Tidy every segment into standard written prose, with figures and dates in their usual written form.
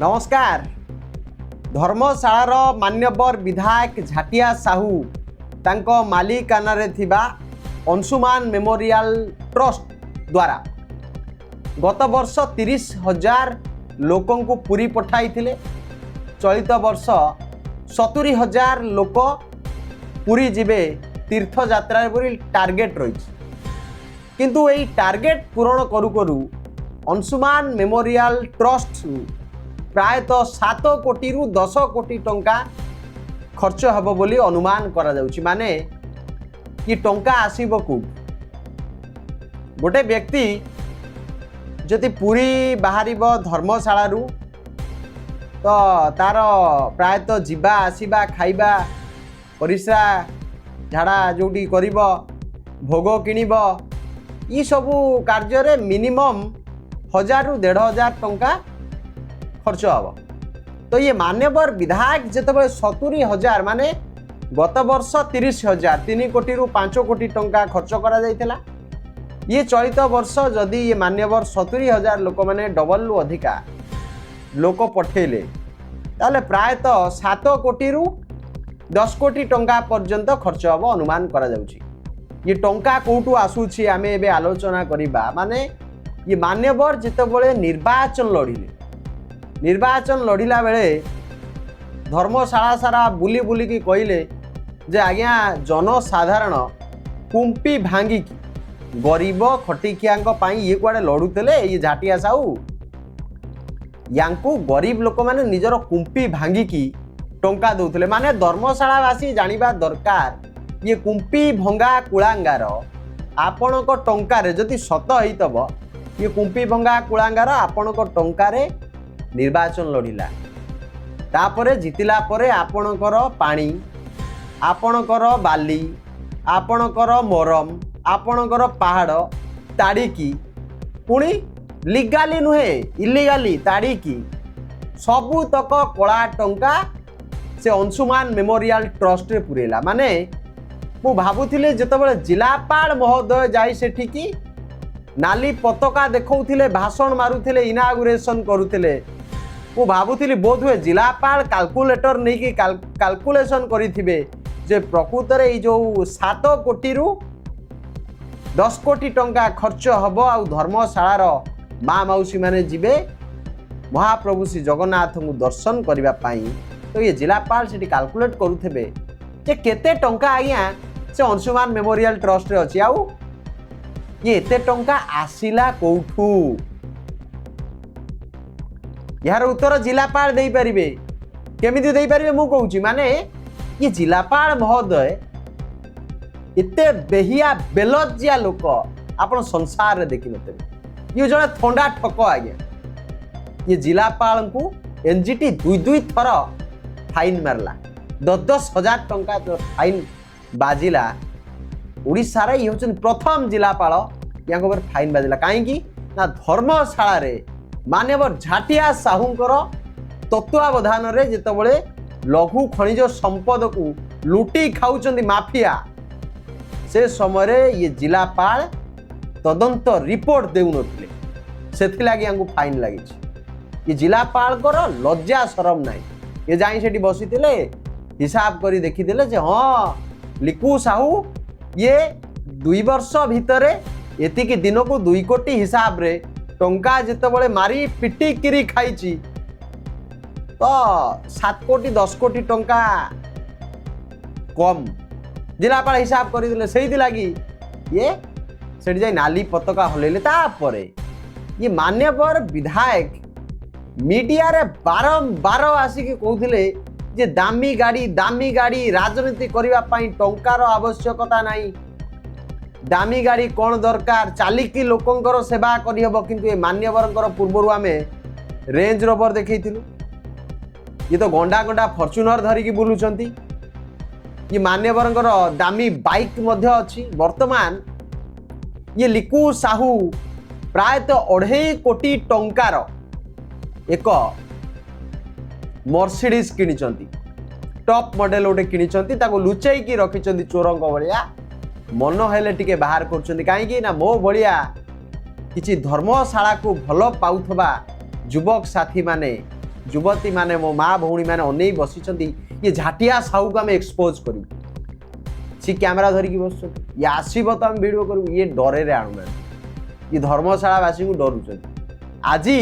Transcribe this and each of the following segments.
ନମସ୍କାର। ଧର୍ମଶାଳାର ମାନ୍ୟବର ବିଧାୟକ ଝାଟିଆ ସାହୁ ତାଙ୍କ ମାଲିକାନାରେ ଥିବା ଅଂଶୁମାନ ମେମୋରିଆଲ ଟ୍ରଷ୍ଟ ଦ୍ୱାରା ଗତ ବର୍ଷ 30,000 ଲୋକଙ୍କୁ ପୁରୀ ପଠାଇଥିଲେ। ଚଳିତ ବର୍ଷ 70,000 ଲୋକ ପୁରୀ ଯିବେ ତୀର୍ଥଯାତ୍ରାରେ ବୋଲି ଟାର୍ଗେଟ୍ ରହିଛି। କିନ୍ତୁ ଏଇ ଟାର୍ଗେଟ୍ ପୂରଣ କରୁ କରୁ ଅଂଶୁମାନ ମେମୋରିଆଲ ଟ୍ରଷ୍ଟ ପ୍ରାୟତଃ 7 କୋଟିରୁ 10 କୋଟି ଟଙ୍କା ଖର୍ଚ୍ଚ ହେବ ବୋଲି ଅନୁମାନ କରାଯାଉଛି। ମାନେ କି ଟଙ୍କା ଆସିବ କୋଉଠୁ? ଗୋଟେ ବ୍ୟକ୍ତି ଯଦି ପୁରୀ ବାହାରିବ ଧର୍ମଶାଳାରୁ, ତ ତାର ପ୍ରାୟତଃ ଯିବା ଆସିବା, ଖାଇବା, ପରିସ୍ରା ଝାଡ଼ା ଯେଉଁଠି କରିବ, ଭୋଗ କିଣିବ, ଏସବୁ କାର୍ଯ୍ୟରେ ମିନିମମ୍ 1000ରୁ 1500 ଟଙ୍କା ଖର୍ଚ୍ଚ ହେବ। ତ ଇଏ ମାନ୍ୟବର ବିଧାୟକ ଯେତେବେଳେ 70,000, ମାନେ ଗତ ବର୍ଷ 30,000, 3 କୋଟିରୁ 5 କୋଟି ଟଙ୍କା ଖର୍ଚ୍ଚ କରାଯାଇଥିଲା। ଇଏ ଚଳିତ ବର୍ଷ ଯଦି ଇଏ ମାନ୍ୟବର 70,000 ଲୋକମାନେ, ଡବଲରୁ ଅଧିକା ଲୋକ ପଠେଇଲେ, ତାହେଲେ ପ୍ରାୟତଃ 7 କୋଟିରୁ 10 କୋଟି ଟଙ୍କା ପର୍ଯ୍ୟନ୍ତ ଖର୍ଚ୍ଚ ହେବ ଅନୁମାନ କରାଯାଉଛି। ଇଏ ଟଙ୍କା କେଉଁଠୁ ଆସୁଛି, ଆମେ ଏବେ ଆଲୋଚନା କରିବା। ମାନେ ଇଏ ମାନ୍ୟବର ଯେତେବେଳେ ନିର୍ବାଚନ ଲଢ଼ିଲେ, ନିର୍ବାଚନ ଲଢ଼ିଲା ବେଳେ ଧର୍ମଶାଳା ସାରା ବୁଲି ବୁଲିକି କହିଲେ ଯେ ଆଜ୍ଞା, ଜନସାଧାରଣ କୁମ୍ପି ଭାଙ୍ଗିକି ଗରିବ ଖଟିଖିଆଙ୍କ ପାଇଁ ଇଏ କୁଆଡ଼େ ଲଢ଼ୁଥିଲେ। ଇଏ ଝାଟିଆ ସାହୁ, ୟାଙ୍କୁ ଗରିବ ଲୋକମାନେ ନିଜର କୁମ୍ପି ଭାଙ୍ଗିକି ଟଙ୍କା ଦେଉଥିଲେ। ମାନେ ଧର୍ମଶାଳାବାସୀ ଜାଣିବା ଦରକାର, ଇଏ କୁମ୍ପି ଭଙ୍ଗା କୁଳାଙ୍ଗାର ଆପଣଙ୍କ ଟଙ୍କାରେ, ଯଦି ସତ ହେଇଥିବ, ଇଏ କୁମ୍ପି ଭଙ୍ଗା କୁଳାଙ୍ଗାର ଆପଣଙ୍କ ଟଙ୍କାରେ ନିର୍ବାଚନ ଲଢ଼ିଲା। ତାପରେ ଜିତିଲା ପରେ ଆପଣଙ୍କର ପାଣି, ଆପଣଙ୍କର ବାଲି, ଆପଣଙ୍କର ମୋରମ, ଆପଣଙ୍କର ପାହାଡ଼ ତାଡ଼ିକି, ପୁଣି ଲିଗାଲି ନୁହେଁ, ଇଲିଗାଲି ତାଡ଼ିକି ସବୁତକ କଳା ଟଙ୍କା ସେ ଅଂଶୁମାନ ମେମୋରିଆଲ ଟ୍ରଷ୍ଟରେ ପୁରେଇଲା। ମାନେ ମୁଁ ଭାବୁଥିଲି, ଯେତେବେଳେ ଜିଲ୍ଲାପାଳ ମହୋଦୟ ଯାଇ ସେଠିକି ନାଲି ପତାକା ଦେଖାଉଥିଲେ, ଭାଷଣ ମାରୁଥିଲେ, ଇନାଗୁରେସନ୍ କରୁଥିଲେ, ମୁଁ ଭାବୁଥିଲି ବୋଧହୁଏ ଜିଲ୍ଲାପାଳ କାଲକୁଲେଟର ନେଇକି କାଲକୁଲେସନ୍ କରିଥିବେ ଯେ ପ୍ରକୃତରେ ଏଇ ଯେଉଁ 7 କୋଟିରୁ 10 କୋଟି ଟଙ୍କା ଖର୍ଚ୍ଚ ହେବ ଆଉ ଧର୍ମଶାଳାର ମା ମାଉସୀମାନେ ଯିବେ ମହାପ୍ରଭୁ ଶ୍ରୀ ଜଗନ୍ନାଥଙ୍କୁ ଦର୍ଶନ କରିବା ପାଇଁ, ତ ଇଏ ଜିଲ୍ଲାପାଳ ସେଠି କାଲକୁଲେଟ୍ କରୁଥିବେ ଯେ କେତେ ଟଙ୍କା ଆଜ୍ଞା ସେ ଅଂଶୁମାନ ମେମୋରିଆଲ ଟ୍ରଷ୍ଟରେ ଅଛି ଆଉ ଇଏ ଏତେ ଟଙ୍କା ଆସିଲା କୋଉଠୁ। ଏହାର ଉତ୍ତର ଜିଲ୍ଲାପାଳ ଦେଇପାରିବେ। କେମିତି ଦେଇପାରିବେ, ମୁଁ କହୁଛି। ମାନେ ଇଏ ଜିଲ୍ଲାପାଳ ମହୋଦୟ ଏତେ ବେହିଆ ବେଲଜ୍ଜା ଲୋକ ଆପଣ ସଂସାରରେ ଦେଖିନଥିବେ। ଇଏ ଜଣେ ଥଣ୍ଡା ଠକ ଆଜ୍ଞା। ଇଏ ଜିଲ୍ଲାପାଳଙ୍କୁ ଏନଜିଟି ଦୁଇ ଦୁଇ ଥର ଫାଇନ୍ ମାରିଲା, 10-10 ହଜାର ଟଙ୍କା ଫାଇନ୍ ବାଜିଲା। ଓଡ଼ିଶାରେ ଇଏ ହେଉଛନ୍ତି ପ୍ରଥମ ଜିଲ୍ଲାପାଳ ୟାଙ୍କ ଉପରେ ଫାଇନ୍ ବାଜିଲା। କାହିଁକି ନା ଧର୍ମଶାଳାରେ ମାନ୍ୟବର ଝାଟିଆ ସାହୁଙ୍କର ତତ୍ତ୍ୱାବଧାନରେ ଯେତେବେଳେ ଲଘୁ ଖଣିଜ ସମ୍ପଦକୁ ଲୁଟି ଖାଉଛନ୍ତି ମାଫିଆ, ସେ ସମୟରେ ଇଏ ଜିଲ୍ଲାପାଳ ତଦନ୍ତ ରିପୋର୍ଟ ଦେଉନଥିଲେ। ସେଥିଲାଗି ୟାଙ୍କୁ ଫାଇନ୍ ଲାଗିଛି। ଇଏ ଜିଲ୍ଲାପାଳଙ୍କର ଲଜ୍ଜା ସରମ ନାହିଁ। ଇଏ ଯାଇ ସେଠି ବସିଥିଲେ, ହିସାବ କରି ଦେଖିଥିଲେ ଯେ ହଁ, ଲିକୁ ସାହୁ ଇଏ 2 ବର୍ଷ ଭିତରେ ଏତିକି ଦିନକୁ 2 କୋଟି ହିସାବରେ ଟଙ୍କା ଯେତେବେଳେ ମାରି ପିଟିକିରି ଖାଇଛି, ତ 7 କୋଟି 10 କୋଟି ଟଙ୍କା କମ୍। ଜିଲ୍ଲାପାଳ ହିସାବ କରିଦେଲେ। ସେଇଥିଲାଗି ଇଏ ସେଠି ଯାଇ ନାଲି ପତାକା ହଲେଇଲେ। ତାପରେ ଇଏ ମାନ୍ୟବର ବିଧାୟକ ମିଡ଼ିଆରେ ବାରମ୍ବାର ଆସିକି କହୁଥିଲେ ଯେ ଦାମୀ ଗାଡ଼ି, ଦାମୀ ଗାଡ଼ି, ରାଜନୀତି କରିବା ପାଇଁ ଟଙ୍କାର ଆବଶ୍ୟକତା ନାହିଁ, ଦାମୀ ଗାଡ଼ି କ'ଣ ଦରକାର, ଚାଲିକି ଲୋକଙ୍କର ସେବା କରିହେବ। କିନ୍ତୁ ଏ ମାନ୍ୟବରଙ୍କର ପୂର୍ବରୁ ଆମେ ରେଞ୍ଜ ରୋଭର ଦେଖେଇଥିଲୁ, ଇଏ ତ ଗଣ୍ଡା ଗଣ୍ଡା ଫର୍ଚୁନର ଧରିକି ବୁଲୁଛନ୍ତି। ଇଏ ମାନ୍ୟବରଙ୍କର ଦାମୀ ବାଇକ୍ ମଧ୍ୟ ଅଛି। ବର୍ତ୍ତମାନ ଇଏ ଲିକୁ ସାହୁ ପ୍ରାୟତଃ 2.5 କୋଟି ଟଙ୍କାର ଏକ ମର୍ସିଡିସ୍ କିଣିଛନ୍ତି। ଟପ୍ ମଡେଲ ଗୋଟେ କିଣିଛନ୍ତି, ତାକୁ ଲୁଚେଇକି ରଖିଛନ୍ତି ଚୋରଙ୍କ ଭଳିଆ। ମନ ହେଲେ ଟିକେ ବାହାର କରୁଛନ୍ତି। କାହିଁକି ନା ମୋ ଭଳିଆ କିଛି ଧର୍ମଶାଳାକୁ ଭଲ ପାଉଥିବା ଯୁବକ ସାଥୀମାନେ ଯୁବତୀମାନେ, ମୋ ମା ଭଉଣୀମାନେ ଅନେଇ ବସିଛନ୍ତି, ଇଏ ଝାଟିଆ ସାହୁକୁ ଆମେ ଏକ୍ସପୋଜ୍ କରିବୁ। ସେ କ୍ୟାମେରା ଧରିକି ବସୁଛନ୍ତି, ଇଏ ଆସିବ ତ ଆମେ ଭିଡ଼ିଓ କରିବୁ। ଇଏ ଡରରେ ଆଣୁନାହାନ୍ତି, ଇଏ ଧର୍ମଶାଳାବାସୀଙ୍କୁ ଡରୁଛନ୍ତି। ଆଜି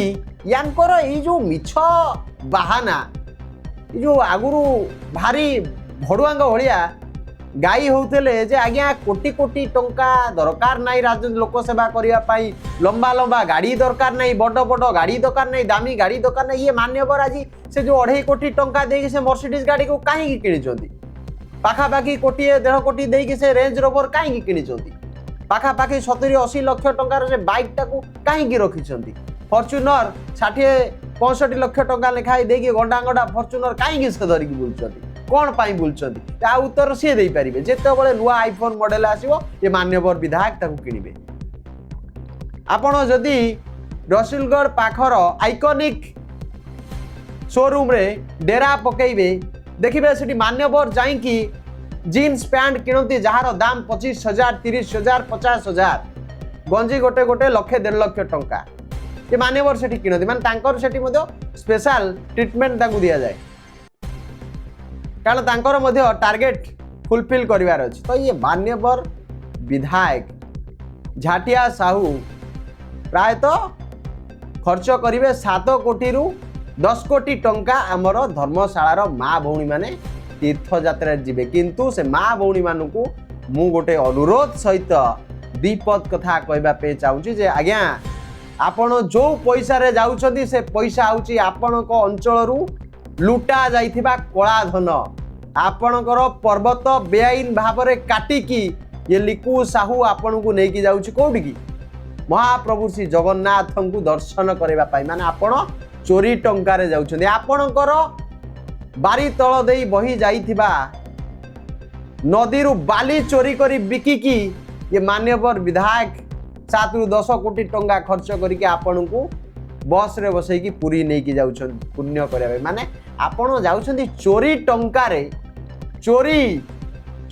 ୟାଙ୍କର ଏଇ ଯେଉଁ ମିଛ ବାହାନା, ଏ ଯେଉଁ ଆଗରୁ ଭାରି ଭଡ଼ୁଆଙ୍କ ଭଳିଆ ଗାଇ ହେଉଥିଲେ ଯେ ଆଜ୍ଞା, କୋଟି କୋଟି ଟଙ୍କା ଦରକାର ନାହିଁ ରାଜ୍ୟ ଲୋକସେବା କରିବା ପାଇଁ, ଲମ୍ବା ଲମ୍ବା ଗାଡ଼ି ଦରକାର ନାହିଁ, ବଡ଼ ବଡ଼ ଗାଡ଼ି ଦରକାର ନାହିଁ, ଦାମୀ ଗାଡ଼ି ଦରକାର ନାହିଁ। ଇଏ ମାନ୍ୟବର ଆଜି ସେ ଯେଉଁ 2.5 କୋଟି ଟଙ୍କା ଦେଇକି ସେ ମର୍ସିଡିଜ୍ ଗାଡ଼ିକୁ କାହିଁକି କିଣିଛନ୍ତି? ପାଖାପାଖି କୋଟିଏ 1.5 କୋଟି ଦେଇକି ସେ ରେଞ୍ଜ ରୋଭର କାହିଁକି କିଣିଛନ୍ତି? ପାଖାପାଖି 70-80 ଲକ୍ଷ ଟଙ୍କାର ସେ ବାଇକ୍ଟାକୁ କାହିଁକି ରଖିଛନ୍ତି? ଫର୍ଚୁନର 60-65 ଲକ୍ଷ ଟଙ୍କା ଲେଖାଏଁ ଦେଇକି ଗଣ୍ଡା ଗଣ୍ଡା ଫର୍ଚୁନର କାହିଁକି ସେ ଧରିକି ବୁଲୁଛନ୍ତି? କ'ଣ ପାଇଁ ବୁଲୁଛନ୍ତି? ତା ଉତ୍ତର ସିଏ ଦେଇପାରିବେ। ଯେତେବେଳେ ନୂଆ ଆଇଫୋନ୍ ମଡେଲ ଆସିବ, ଏ ମାନ୍ୟବର ବିଧାୟକ ତାକୁ କିଣିବେ। ଆପଣ ଯଦି ରସୁଲଗଡ଼ ପାଖର ଆଇକନିକ୍ ସୋରୁମ୍ରେ ଡେରା ପକେଇବେ, ଦେଖିବେ ସେଠି ମାନ୍ୟବର ଯାଇକି ଜିନ୍ସ ପ୍ୟାଣ୍ଟ କିଣନ୍ତି, ଯାହାର ଦାମ 25,000, 30,000, 50,000। ଗଞ୍ଜି ଗୋଟେ ଗୋଟେ ଲକ୍ଷେ 1.5 ଲକ୍ଷ ଟଙ୍କା। ଏ ମାନ୍ୟବର ସେଠି କିଣନ୍ତି, ମାନେ ତାଙ୍କର ସେଠି ମଧ୍ୟ ସ୍ପେଶାଲ ଟ୍ରିଟମେଣ୍ଟ ତାଙ୍କୁ ଦିଆଯାଏ, କାରଣ ତାଙ୍କର ମଧ୍ୟ ଟାର୍ଗେଟ ଫୁଲଫିଲ୍ କରିବାର ଅଛି। ତ ଇଏ ମାନ୍ୟବର ବିଧାୟକ ଝାଟିଆ ସାହୁ ପ୍ରାୟତଃ ଖର୍ଚ୍ଚ କରିବେ 7 କୋଟିରୁ 10 କୋଟି ଟଙ୍କା। ଆମର ଧର୍ମଶାଳାର ମା ଭଉଣୀମାନେ ତୀର୍ଥଯାତ୍ରାରେ ଯିବେ। କିନ୍ତୁ ସେ ମା ଭଉଣୀମାନଙ୍କୁ ମୁଁ ଗୋଟେ ଅନୁରୋଧ ସହିତ ଦ୍ୱିପଦ କଥା କହିବା ପାଇଁ ଚାହୁଁଛି ଯେ ଆଜ୍ଞା, ଆପଣ ଯେଉଁ ପଇସାରେ ଯାଉଛନ୍ତି, ସେ ପଇସା ହେଉଛି ଆପଣଙ୍କ ଅଞ୍ଚଳରୁ ଲୁଟା ଯାଇଥିବା କଳା ଧନ। ଆପଣଙ୍କର ପର୍ବତ ବେଆଇନ ଭାବରେ କାଟିକି ଇଏ ଲିକୁ ସାହୁ ଆପଣଙ୍କୁ ନେଇକି ଯାଉଛି। କୋଉଠିକି? ମହାପ୍ରଭୁ ଶ୍ରୀ ଜଗନ୍ନାଥଙ୍କୁ ଦର୍ଶନ କରିବା ପାଇଁ। ମାନେ ଆପଣ ଚୋରି ଟଙ୍କାରେ ଯାଉଛନ୍ତି। ଆପଣଙ୍କର ବାରି ତଳ ଦେଇ ବହି ଯାଇଥିବା ନଦୀରୁ ବାଲି ଚୋରି କରି ବିକିକି ଇଏ ମାନ୍ୟବର ବିଧାୟକ 7ରୁ 10 କୋଟି ଟଙ୍କା ଖର୍ଚ୍ଚ କରିକି ଆପଣଙ୍କୁ ବସ୍ରେ ବସେଇକି ପୁରୀ ନେଇକି ଯାଉଛନ୍ତି ପୁଣ୍ୟ କରିବା ପାଇଁ। ମାନେ ଆପଣ ଯାଉଛନ୍ତି ଚୋରି ଟଙ୍କାରେ, ଚୋରି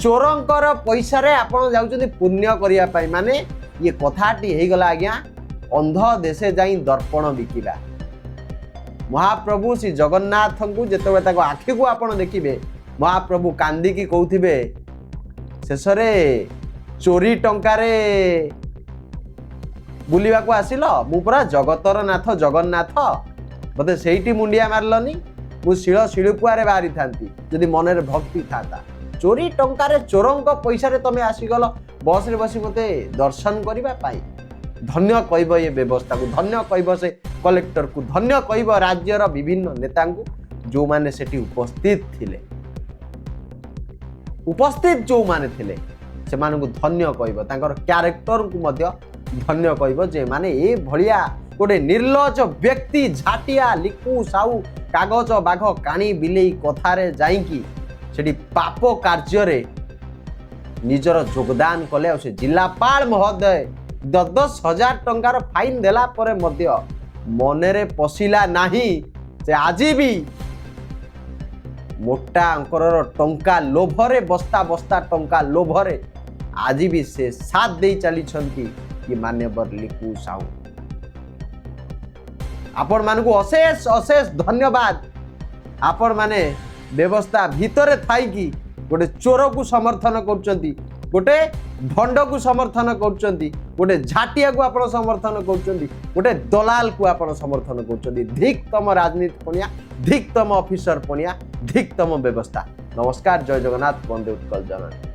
ଚୋରଙ୍କର ପଇସାରେ ଆପଣ ଯାଉଛନ୍ତି ପୁଣ୍ୟ କରିବା ପାଇଁ। ମାନେ ଇଏ କଥାଟି ହେଇଗଲା ଆଜ୍ଞା, ଅନ୍ଧ ଦେଶେ ଯାଇ ଦର୍ପଣ ବିକିବା। ମହାପ୍ରଭୁ ଶ୍ରୀ ଜଗନ୍ନାଥଙ୍କୁ ଯେତେବେଳେ ତାଙ୍କ ଆଖିକୁ ଆପଣ ଦେଖିବେ, ମହାପ୍ରଭୁ କାନ୍ଦିକି କହୁଥିବେ, ଶେଷରେ ଚୋରି ଟଙ୍କାରେ ବୁଲିବାକୁ ଆସିଲ? ମୁଁ ପରା ଜଗତର ନାଥ ଜଗନ୍ନାଥ, ମୋତେ ସେଇଠି ମୁଣ୍ଡିଆ ମାରିଲନି? ମୁଁ ଶିଳ ଶିଳୁପୁଆରେ ବାହାରିଥାନ୍ତି ଯଦି ମନରେ ଭକ୍ତି ଥାନ୍ତା। ଚୋରି ଟଙ୍କାରେ, ଚୋରଙ୍କ ପଇସାରେ ତମେ ଆସିଗଲ ବସ୍ରେ ବସି ମୋତେ ଦର୍ଶନ କରିବା ପାଇଁ। ଧନ୍ୟ କହିବ ଏ ବ୍ୟବସ୍ଥାକୁ, ଧନ୍ୟ କହିବ ସେ କଲେକ୍ଟରକୁ, ଧନ୍ୟ କହିବ ରାଜ୍ୟର ବିଭିନ୍ନ ନେତାଙ୍କୁ, ଯେଉଁମାନେ ସେଠି ଉପସ୍ଥିତ ଥିଲେ। ଉପସ୍ଥିତ ଯେଉଁମାନେ ଥିଲେ, ସେମାନଙ୍କୁ ଧନ୍ୟ କହିବ। ତାଙ୍କର କ୍ୟାରେକ୍ଟରକୁ ମଧ୍ୟ ଧନ୍ୟ କହିବ ଯେ ମାନେ ଏ ଭଳିଆ ଗୋଟେ ନିର୍ଲଜ ବ୍ୟକ୍ତି ଝାଟିଆ ଲିକୁ ସାହୁ କାଗଜ ବାଘ କାଣି ବିଲେଇ କଥାରେ ଯାଇକି ସେଠି ପାପ କାର୍ଯ୍ୟରେ ନିଜର ଯୋଗଦାନ କଲେ। ଆଉ ସେ ଜିଲ୍ଲାପାଳ ମହୋଦୟ 10-10 ହଜାର ଟଙ୍କାର ଫାଇନ୍ ଦେଲା ପରେ ମଧ୍ୟ ମନରେ ପଶିଲା ନାହିଁ। ସେ ଆଜି ବି ମୋଟା ଅଙ୍କରର ଟଙ୍କା ଲୋଭରେ, ବସ୍ତା ବସ୍ତା ଟଙ୍କା ଲୋଭରେ ଆଜି ବି ସେ ସାଥ ଦେଇ ଚାଲିଛନ୍ତି କି ମାନ୍ୟବର ଲିକୁ ସାହୁ। ଆପଣମାନଙ୍କୁ ଅଶେଷ ଅଶେଷ ଧନ୍ୟବାଦ। ଆପଣମାନେ ବ୍ୟବସ୍ଥା ଭିତରେ ଥାଇକି ଗୋଟେ ଚୋରକୁ ସମର୍ଥନ କରୁଛନ୍ତି, ଗୋଟେ ଭଣ୍ଡକୁ ସମର୍ଥନ କରୁଛନ୍ତି, ଗୋଟେ ଝାଟିଆକୁ ଆପଣ ସମର୍ଥନ କରୁଛନ୍ତି, ଗୋଟେ ଦଲାଲକୁ ଆପଣ ସମର୍ଥନ କରୁଛନ୍ତି। ଧିକ୍ ତମ ରାଜନୀତି ପଣିଆ, ଧିକ୍ ତମ ଅଫିସର ପଣିଆ, ଧିକ୍ ତମ ବ୍ୟବସ୍ଥା। ନମସ୍କାର, ଜୟ ଜଗନ୍ନାଥ, ବନ୍ଦେ ଉତ୍କଳ ଜନନୀ।